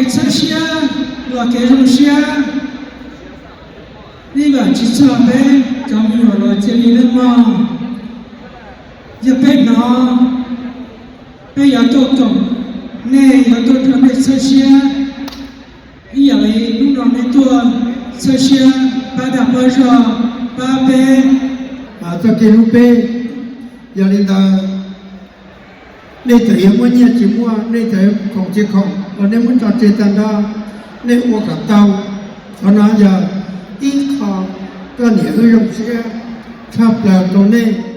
Txhawb siab los kev zoo siab, nej vam tsis txog peb cov me nyuam los cia li lawm mog. Yog peb hnov, peb yuav tuaj koom, nej yuav tuaj nrog nej txhawb siab ib yam li hnub no nej tuaj txhawb siab pab dag pab zog, pab peb txoj kev hlub peb. Yog li ntawd, nej txawm yuav muaj nyiaj tsis muaj, nej txawm yuav khoom tsis khoom los nej muab tso tseg tag nrho, nej ua kom tau. Qhov no yog ib qho koj niam wb zoo siab tshaj plaws rau nej.